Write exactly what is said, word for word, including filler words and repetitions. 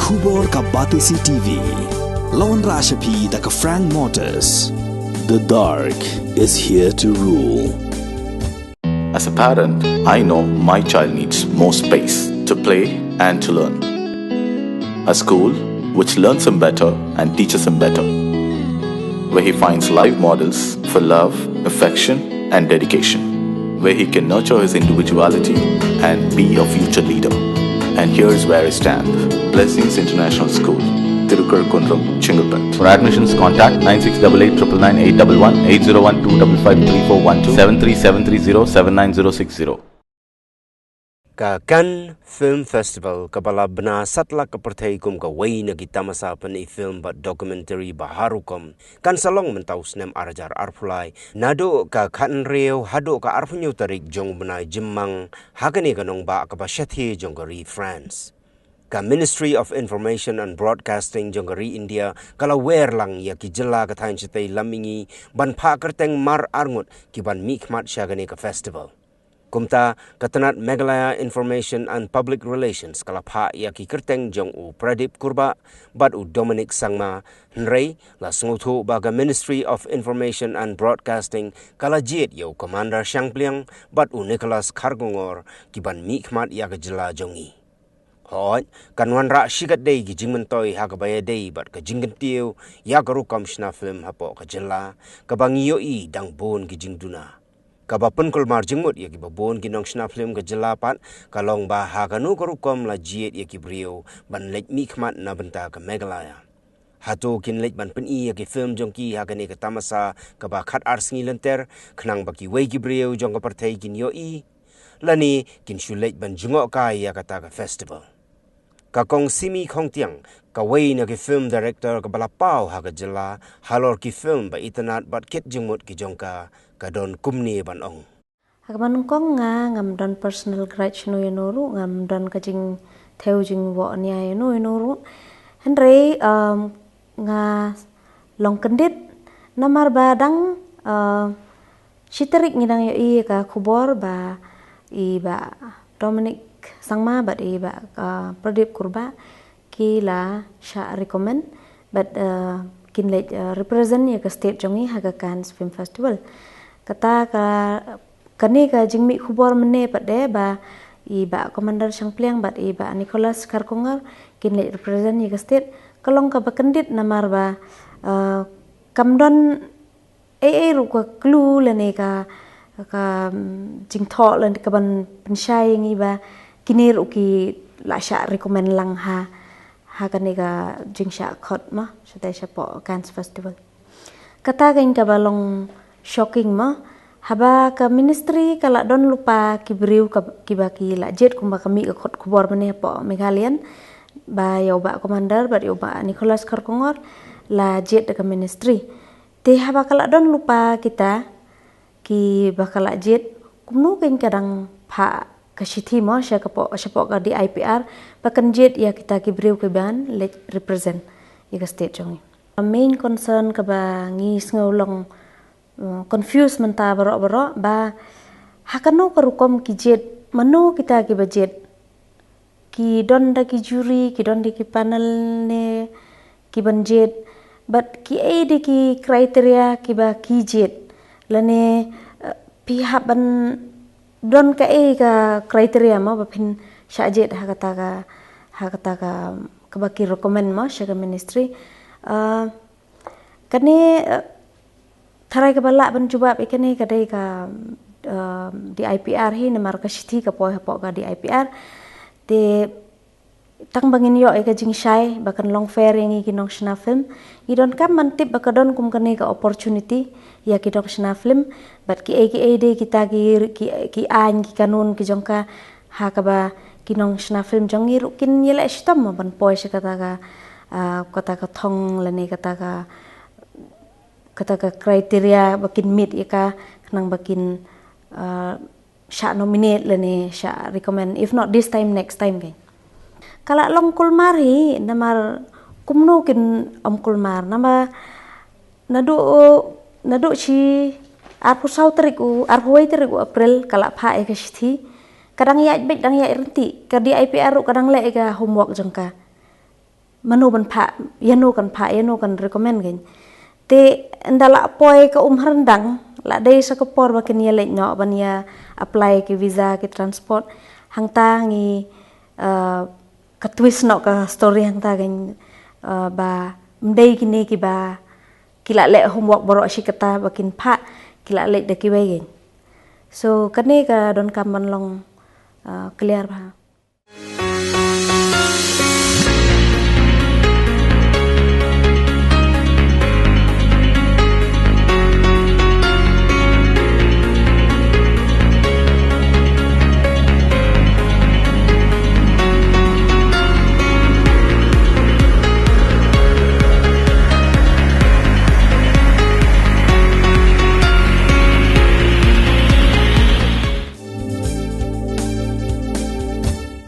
Khubor ka Batesi T V. La wanrah sha phi da ka Frank Motors. The dark is here to rule. As a parent, I know my child needs more space to play and to learn. A school which learns him better and teaches him better, where he finds live models for love, affection, and dedication, where he can nurture his individuality and be a future leader. And here's where I stand. Blessings International School, Tirukar Kundrum, Chengalpet. For admissions, contact nine six double eight triple nine eight double one, eight zero one two double five three four one two, seven three seven three zero seven nine zero six zero. Ka Cannes Film Festival, kaba la bna satlak ka pyrthei kum kawei na ki tamasa pyni film bad documentary ba har rukom, kan sa long mynta u snem ar hajar arphew lai, naduh ka khathynriew haduh ka arphew hynñiew tarik jong u bnai Jymmang, ha kane ka nongbah kaba shathie jong ka ri France. Ka Ministry of Information and Broadcasting jong ka ri India ka la wer lang ïa ki jylla ka thaiñ shatei lam mihngi ban phah kyrteng mar arngut ki ban mihkhmat sha kane ka festival. Kumta, ka tnat Meghalaya Information and Public Relations ka la phah ïa ki kyrteng jong u Pradip Kurbah bad u Dominic Sangma, hynrei la sngewthuh ba ka Ministry of Information and Broadcasting ka la jied ïa u Commander Shangpliang bad u Nicholas Kharkongor ki ban mihkhmat ïa ka jylla jong ngi. Hooid, kan wanrah shikatdei ki jingmyntoi ha kaba ïadei bad ka jingkyntiew ïa ka rukom shna film hapoh ka jylla, kaba ngi ïohi dang bun ki jingduna. Kaba pynkulmar jingmut ïa kiba bun ki nongshna film ka jylla pat, ka long ba ha kano ka rukom la jied ïa ki briew ban leit mihkhmat na bynta ka Meghalaya. Hato kin leit ban pyni ïa ki film jong ki ha kane ka tamasa kaba khat ar sngi lynter, khnang ba kiwei ki briew jong ka pyrthei kin ïohi, lane kin shu leit ban jngoh kai ïa kata ka festival. Ka Kong Simi Khongtiang, kawei na ki film director kaba la paw ha ka jylla halor ki film ba itynnad bad kit jingmut ki jong ka, ka don kumne ban ong. Ha kaba nyngkong nga ngam don personal grudge ïano ïano ruh, ngam don ka jingthew jingwoh nia ïano ïano ruh. Hynrei, um, nga long kyndit namar ba dang, uh, shi tarik ngi dang ïohi ka khubor ba i Bah Dominic Sangma bad i Bah, uh, Pradip Kurbah ki la shah recommend bad, uh, kin leit, uh, represent ïa ka state jong ngi ha ka Cannes Film Festival. Kata ka, kane ka jingmih khubor mynne pat de ba i Bah Commander Shangpliang bad i Bah Nicholas Kharkongor kin leit represent ïa ka state, ka long kaba kyndit namar ba, uh, kam don ei ei ruh ka clue lane ka, ka, mm, jingthoh lane ka ban pynshai ïa ngi ba kine ruh ki la shah recommend lang ha, ha kane ka jingshah khot mo, shatei shapoh Cannes Festival. Kata ka ïing kaba long shocking mo, haba ka ministry ka la don lypa ki briew ka, kiba ki la jied kumba ka mih ka kot khubor mynne hapoh Meghalayan, ba ïa u Bah Commander bad ïa u Bah Nicholas Kharkongor la jied da ka ministry. Te haba ka la don lypa kita kiba ka la jied, kumno kein ka dang phah ka shithi mo sha ka poh, shapoh ka D I P R ba kan jied ïa kita ki briew ki ban leit represent ïa ka state jong ngi. Main concern kaba ngi sngew long, uh, confuse mynta baroh baroh ba ha kano ka rukom ki jied, mano kita kiba jied. Ki don da ki jury, ki don da ki panel ne ki ban jied, bad ki ei de ki criteria kiba ki jied. Lane, eh, phi hap ban don ka ei ka criteria mo ba phin shah jied ha kata ka, ha kata ka, kaba ki recommend mo sha ka ministry. Eh, kane, eh, tharai kaba lah ban jubab ïa kane ka dei ka, eh, D I P R hi, namar ka shithi ka poi hapoh ka D I P R. Te tang ba ngin ïoh ïa ka jingshai ba kan long fair ïa ngi ki nongshna film, ngi donkam ban tip ba ka don kum kane ka opportunity ïa ki nongshna film, bad ki ei ki ei de kita ki, ki, ki aiñ ki kanun ki jong ka, ha kaba ki nongshna film jong ngi ruh kin ïaleh shitom mo ban poi sha kata ka, ah, kata ka thong lane kata ka, kata ka criteria ba kin meet ïa ka, khnang ba kin, ah, shah nominate lane shah recommend, if not this time, next time kein. Ka la long kulmar hi, namar kumno kin ym kulmar, namar naduh, naduh shi arphew saw tarik u, arphew wei tarik u April ka la phah ïa ka shithi. Ka dang ïaid beit, dang ïaid ryntih, ka D I P R ruh ka dang leh ïa ka homework jong ka. mano ban phah, ïano kan phah, ïano kan recommend kein. Te ynda la poi ka um hyrndang, la dei sa ka por ba kin ïa leit noh ban ïa apply ki visa, ki transport. Hangta ngi, uh, ka twist noh ka story hangta kein, uh, ba ym dei kine kiba ki la leh homework baroh shi katta ba kin phah, ki la leit da kiwei kein. So kane ka donkam ban long, uh, clear bha.